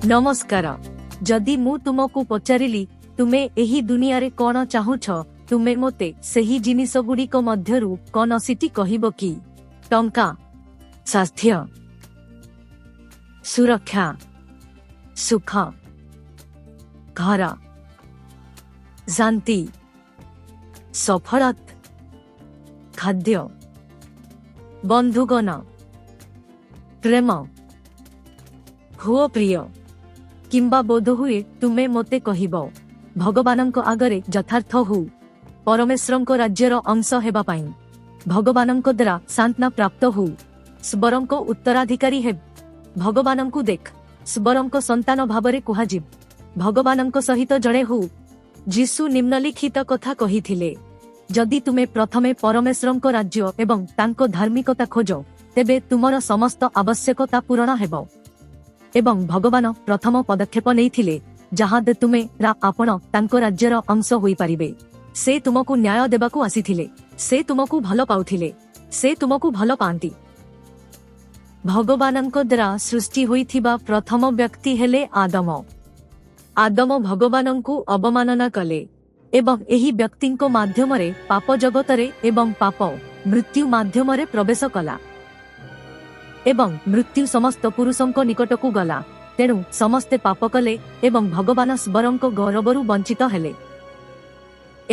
ନମସ୍କାର। ଯଦି ମୁଁ ତୁମକୁ ପଚାରିଲି, ତୁମେ ଏହି ଦୁନିଆରେ କଣ ଚାହୁଁଛ, ତୁମେ ମୋତେ ସେହି ଜିନିଷଗୁଡ଼ିକ ମଧ୍ୟରୁ କୌଣସିଟି କହିବ କି? ଟଙ୍କା, ସ୍ୱାସ୍ଥ୍ୟ, ସୁରକ୍ଷା, ସୁଖ, ଘର, ଶାନ୍ତି, ସଫଳତା, ଖାଦ୍ୟ, ବନ୍ଧୁଗଣ, ପ୍ରେମ, ହୁଅ ପ୍ରିୟ, କିମ୍ବା ବୋଧହୁଏ ତୁମେ ମୋତେ କହିବ, ଭଗବାନଙ୍କ ଆଗରେ ଯଥାର୍ଥ ହଉ, ପରମେଶ୍ୱରଙ୍କ ରାଜ୍ୟର ଅଂଶ ହେବା ପାଇଁ ଭଗବାନଙ୍କ ଦ୍ୱାରା ସାନ୍ତ୍ୱନା ପ୍ରାପ୍ତ ହଉ, ଈଶ୍ୱରଙ୍କ ଉତ୍ତରାଧିକାରୀ ହେବ, ଭଗବାନଙ୍କୁ ଦେଖ, ଈଶ୍ୱରଙ୍କ ସନ୍ତାନ ଭାବରେ କୁହାଯିବ, ଭଗବାନଙ୍କ ସହିତ ଜଣେ ହଉ। ଯୀଶୁ ନିମ୍ନଲିଖିତ କଥା କହିଥିଲେ, ଯଦି ତୁମେ ପ୍ରଥମେ ପରମେଶ୍ୱରଙ୍କ ରାଜ୍ୟ ଏବଂ ତାଙ୍କ ଧାର୍ମିକତା ଖୋଜ, ତେବେ ତୁମର ସମସ୍ତ ଆବଶ୍ୟକତା ପୂରଣ ହେବ। ଏବଂ ଭଗବାନ ପ୍ରଥମ ପଦକ୍ଷେପ ନେଇଥିଲେ, ଯାହା ତୁମେ ରା ଆପଣ ତାଙ୍କ ରାଜ୍ୟର ଅଂଶ ହୋଇପାରିବେ। ସେ ତୁମକୁ ନ୍ୟାୟ ଦେବାକୁ ଆସିଥିଲେ। ସେ ତୁମକୁ ଭଲ ପାଉଥିଲେ। ସେ ତୁମକୁ ଭଲ ପାଆନ୍ତି। ଭଗବାନଙ୍କ ଦ୍ୱାରା ସୃଷ୍ଟି ହୋଇଥିବା ପ୍ରଥମ ବ୍ୟକ୍ତି ହେଲେ ଆଦମ। ଆଦମ ଭଗବାନଙ୍କୁ ଅବମାନନା କଲେ ଏବଂ ଏହି ବ୍ୟକ୍ତିଙ୍କ ମାଧ୍ୟମରେ ପାପ ଜଗତରେ ଏବଂ ପାପ ମୃତ୍ୟୁ ମାଧ୍ୟମରେ ପ୍ରବେଶ କଲା ଏବଂ ମୃତ୍ୟୁ ସମସ୍ତ ପୁରୁଷଙ୍କ ନିକଟକୁ ଗଲା। ତେଣୁ ସମସ୍ତେ ପାପ କଲେ ଏବଂ ଭଗବାନ ଈଶ୍ୱରଙ୍କ ଗୌରବରୁ ବଞ୍ଚିତ ହେଲେ।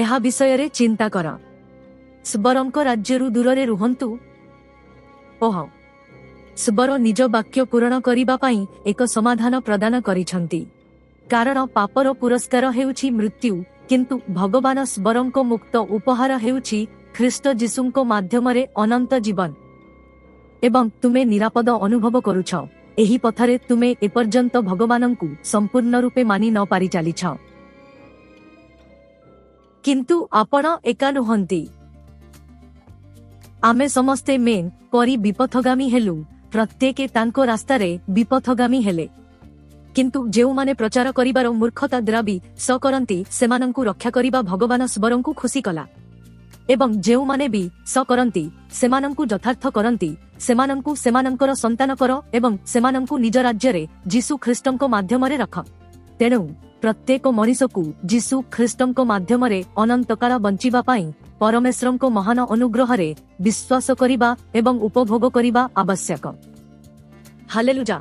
ଏହା ବିଷୟରେ ଚିନ୍ତା କର। ଈଶ୍ୱରଙ୍କ ରାଜ୍ୟରୁ ଦୂରରେ ରୁହନ୍ତୁ। ଓହ, ଈଶ୍ୱର ନିଜ ବାକ୍ୟ ପୂରଣ କରିବା ପାଇଁ ଏକ ସମାଧାନ ପ୍ରଦାନ କରିଛନ୍ତି, କାରଣ ପାପର ପୁରସ୍କାର ହେଉଛି ମୃତ୍ୟୁ, କିନ୍ତୁ ଭଗବାନ ଈଶ୍ୱରଙ୍କ ମୁକ୍ତ ଉପହାର ହେଉଛି ଖ୍ରୀଷ୍ଟ ଯୀଶୁଙ୍କ ମାଧ୍ୟମରେ ଅନନ୍ତ ଜୀବନ। ଏବଂ ତୁମେ ନିରାପଦ ଅନୁଭବ କରୁଛ। ଏହି ପଥରେ ତୁମେ ଏପର୍ଯ୍ୟନ୍ତ ଭଗବାନଙ୍କୁ ସମ୍ପୂର୍ଣ୍ଣ ରୂପେ ମାନି ନ ପାରି ଚାଲିଛ। କିନ୍ତୁ ଆପଣ ଏକା ନୁହନ୍ତି। ଆମେ ସମସ୍ତେ ମେନ୍ ପରି ବିପଥଗାମୀ ହେଲୁ। ପ୍ରତ୍ୟେକେ ତାଙ୍କ ରାସ୍ତାରେ ବିପଥଗାମୀ ହେଲେ। କିନ୍ତୁ ଯେଉଁମାନେ ପ୍ରଚାର କରିବାର ମୂର୍ଖତା ଦ୍ୱାରା ବିଶ୍ୱାସ କରନ୍ତି, ସେମାନଙ୍କୁ ରକ୍ଷା କରିବା ଭଗବାନ ଈଶ୍ୱରଙ୍କୁ ଖୁସି କଲା। ଏବଂ ଯେଉଁମାନେ ବିଶ୍ୱାସ କରନ୍ତି, ସେମାନଙ୍କୁ ଯଥାର୍ଥ କରନ୍ତି, ସେମାନଙ୍କୁ ସେମାନଙ୍କର ସନ୍ତାନ କର ଏବଂ ସେମାନଙ୍କୁ ନିଜ ରାଜ୍ୟରେ ଯୀଶୁ ଖ୍ରୀଷ୍ଟଙ୍କ ମାଧ୍ୟମରେ ରଖ। ତେଣୁ ପ୍ରତ୍ୟେକ ମଣିଷକୁ ଯୀଶୁ ଖ୍ରୀଷ୍ଟଙ୍କ ମାଧ୍ୟମରେ ଅନନ୍ତକାଳ ବଞ୍ଚିବା ପାଇଁ ପରମେଶ୍ୱରଙ୍କ ମହାନ ଅନୁଗ୍ରହରେ ବିଶ୍ୱାସ କରିବା ଏବଂ ଉପଭୋଗ କରିବା ଆବଶ୍ୟକ। ହାଲେଲୁଜା!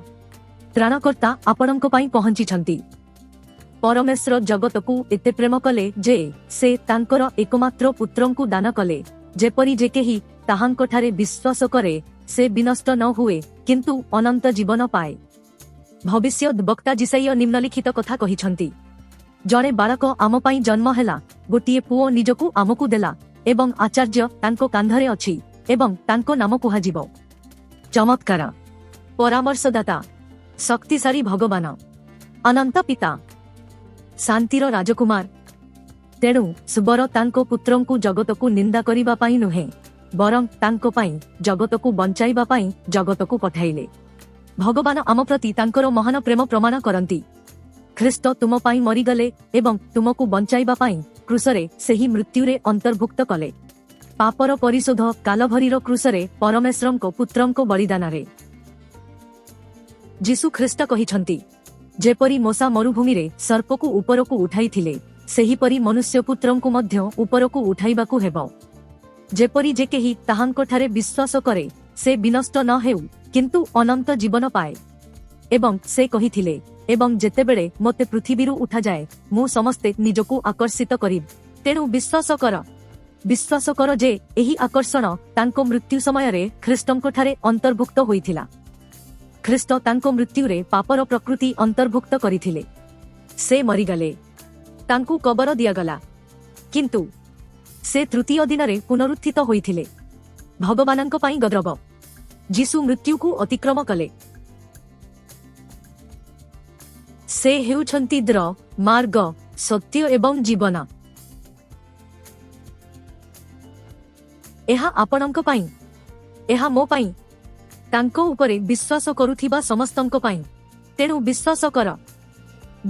ତ୍ରାଣକର୍ତ୍ତା ଆପଣଙ୍କ ପାଇଁ ପହଞ୍ଚିଛନ୍ତି। ପରମେଶ୍ୱର ଜଗତକୁ ଏତେ ପ୍ରେମ କଲେ ଯେ ସେ ତାଙ୍କର ଏକମାତ୍ର ପୁତ୍ରଙ୍କୁ ଦାନ କଲେ, ଯେପରି ଯେ କେହି ତାହାଙ୍କଠାରେ ବିଶ୍ୱାସ କରେ, ସେ ବିନଷ୍ଟ ନ ହୁଏ, କିନ୍ତୁ ଅନନ୍ତ ଜୀବନ ପାଏ। ଭବିଷ୍ୟତ ବକ୍ତା ଯିଶାଇୟ ନିମ୍ନଲିଖିତ କଥା କହିଛନ୍ତି, ଜଣେ ବାଳକ ଆମ ପାଇଁ ଜନ୍ମ ହେଲା, ଗୋଟିଏ ପୁଅ ନିଜକୁ ଆମକୁ ଦେଲା ଏବଂ ଆଚାର୍ଯ୍ୟ ତାଙ୍କ କାନ୍ଧରେ ଅଛି ଏବଂ ତାଙ୍କ ନାମ କୁହାଯିବ ଚମତ୍କାର, ପରାମର୍ଶଦାତା, ଶକ୍ତିଶାଳୀ ଭଗବାନ, ଅନନ୍ତ ପିତା, ଶାନ୍ତିର ରାଜକୁମାର। ତେଣୁ ଈଶ୍ୱର ତାଙ୍କ ପୁତ୍ରଙ୍କୁ ଜଗତକୁ ନିନ୍ଦା କରିବା ପାଇଁ ନୁହେଁ, ବରଂ ତାଙ୍କ ପାଇଁ ଜଗତକୁ ବଞ୍ଚାଇବା ପାଇଁ ଜଗତକୁ ପଠାଇଲେ। ଭଗବାନ ଆମ ପ୍ରତି ତାଙ୍କର ମହାନ ପ୍ରେମ ପ୍ରମାଣ କରନ୍ତି। ଖ୍ରୀଷ୍ଟ ତୁମ ପାଇଁ ମରିଗଲେ ଏବଂ ତୁମକୁ ବଞ୍ଚାଇବା ପାଇଁ କ୍ରୁଶରେ ସେହି ମୃତ୍ୟୁରେ ଅନ୍ତର୍ଭୁକ୍ତ କଲେ। ପାପର ପରିଶୋଧ କାଲଭରୀର କ୍ରୁଶରେ ପରମେଶ୍ୱରଙ୍କ ପୁତ୍ରଙ୍କ ବଳିଦାନରେ। ଯୀଶୁ ଖ୍ରୀଷ୍ଟ କହିଛନ୍ତି, ଯେପରି ମୋଶା ମରୁଭୂମିରେ ସର୍ପକୁ ଉପରକୁ ଉଠାଇଥିଲେ, ସେହିପରି ମନୁଷ୍ୟପୁତ୍ରଙ୍କୁ ମଧ୍ୟ ଉପରକୁ ଉଠାଇବାକୁ ହେବ, ଯେପରି ଯେ କେହି ତାହାଙ୍କଠାରେ ବିଶ୍ୱାସ କରେ, ସେ ବିନଷ୍ଟ ନ ହେଉ, କିନ୍ତୁ ଅନନ୍ତ ଜୀବନ ପାଏ। ଏବଂ ସେ କହିଥିଲେ, ଏବଂ ଯେତେବେଳେ ମୋତେ ପୃଥିବୀରୁ ଉଠାଯାଏ, ମୁଁ ସମସ୍ତେ ନିଜକୁ ଆକର୍ଷିତ କରିବି। ତେଣୁ ବିଶ୍ୱାସ କର। ବିଶ୍ୱାସ କର ଯେ ଏହି ଆକର୍ଷଣ ତାଙ୍କ ମୃତ୍ୟୁ ସମୟରେ ଖ୍ରୀଷ୍ଟଙ୍କଠାରେ ଅନ୍ତର୍ଭୁକ୍ତ ହୋଇଥିଲା। ଖ୍ରୀଷ୍ଟ ତାଙ୍କ ମୃତ୍ୟୁରେ ପାପର ପ୍ରକୃତି ଅନ୍ତର୍ଭୁକ୍ତ କରିଥିଲେ। ସେ ମରିଗଲେ, ତାଙ୍କୁ କବର ଦିଆଗଲା, କିନ୍ତୁ ସେ ତୃତୀୟ ଦିନରେ ପୁନରୁତ୍ଥିତ ହୋଇଥିଲେ। ଭଗବାନଙ୍କ ପାଇଁ ଗୌରବ! ଯୀଶୁ ମୃତ୍ୟୁକୁ ଅତିକ୍ରମ କଲେ। ସେ ହେଉଛନ୍ତି ଦ୍ର ମାର୍ଗ, ସତ୍ୟ ଏବଂ ଜୀବନ। ଏହା ଆପଣଙ୍କ ପାଇଁ, ଏହା ମୋ ପାଇଁ, ତାଙ୍କ ଉପରେ ବିଶ୍ୱାସ କରୁଥିବା ସମସ୍ତଙ୍କ ପାଇଁ। ତେଣୁ ବିଶ୍ୱାସ କର।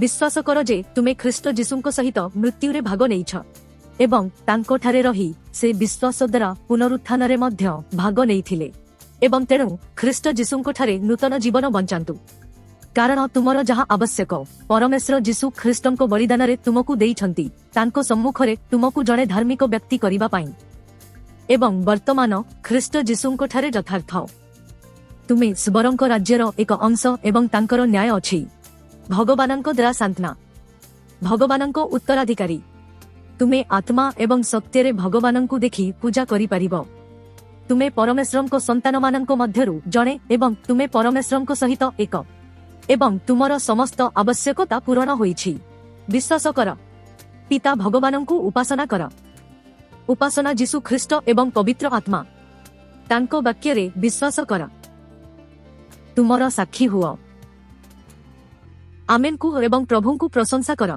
ବିଶ୍ୱାସ କର ଯେ ତୁମେ ଖ୍ରୀଷ୍ଟ ଯୀଶୁଙ୍କ ସହିତ ମୃତ୍ୟୁରେ ଭାଗ ନେଇଛ ଏବଂ ତାଙ୍କଠାରେ ରହି ସେ ବିଶ୍ୱାସ ଦ୍ୱାରା ପୁନରୁତ୍ଥାନରେ ମଧ୍ୟ ଭାଗ ନେଇଥିଲେ। ଏବଂ ତେଣୁ ଖ୍ରୀଷ୍ଟ ଯୀଶୁଙ୍କଠାରେ ନୂତନ ଜୀବନ ବଞ୍ଚାନ୍ତୁ। କାରଣ ତୁମର ଯାହା ଆବଶ୍ୟକ, ପରମେଶ୍ୱର ଯୀଶୁ ଖ୍ରୀଷ୍ଟଙ୍କ ବଳିଦାନରେ ତୁମକୁ ଦେଇଛନ୍ତି, ତାଙ୍କ ସମ୍ମୁଖରେ ତୁମକୁ ଜଣେ ଧାର୍ମିକ ବ୍ୟକ୍ତି କରିବା ପାଇଁ। ଏବଂ ବର୍ତ୍ତମାନ ଖ୍ରୀଷ୍ଟ ଯୀଶୁଙ୍କଠାରେ ଯଥାର୍ଥ। ତୁମେ ଈଶ୍ୱରଙ୍କ ରାଜ୍ୟର ଏକ ଅଂଶ ଏବଂ ତାଙ୍କର ନ୍ୟାୟ ଅଛି। ଭଗବାନଙ୍କ ଦ୍ୱାରା ସାନ୍ତ୍ୱନା, ଭଗବାନଙ୍କ ଉତ୍ତରାଧିକାରୀ। ତୁମେ ଆତ୍ମା ଏବଂ ସତ୍ୟରେ ଭଗବାନଙ୍କୁ ଦେଖି ପୂଜା କରିପାରିବ। ତୁମେ ପରମେଶ୍ୱରଙ୍କ ସନ୍ତାନମାନଙ୍କ ମଧ୍ୟରୁ ଜଣେ ଏବଂ ତୁମେ ପରମେଶ୍ୱରଙ୍କ ସହିତ ଏକ ଏବଂ ତୁମର ସମସ୍ତ ଆବଶ୍ୟକତା ପୂରଣ ହୋଇଛି। ବିଶ୍ୱାସ କର। ପିତା ଭଗବାନଙ୍କୁ ଉପାସନା କର। ଉପାସନା ଯୀଶୁ ଖ୍ରୀଷ୍ଟ ଏବଂ ପବିତ୍ର ଆତ୍ମା। ତାଙ୍କ ବାକ୍ୟରେ ବିଶ୍ୱାସ କର। ତୁମର ସାକ୍ଷୀ ହୁଅ। ଆମେନ୍ କୁହ ଏବଂ ପ୍ରଭୁଙ୍କୁ ପ୍ରଶଂସା କର।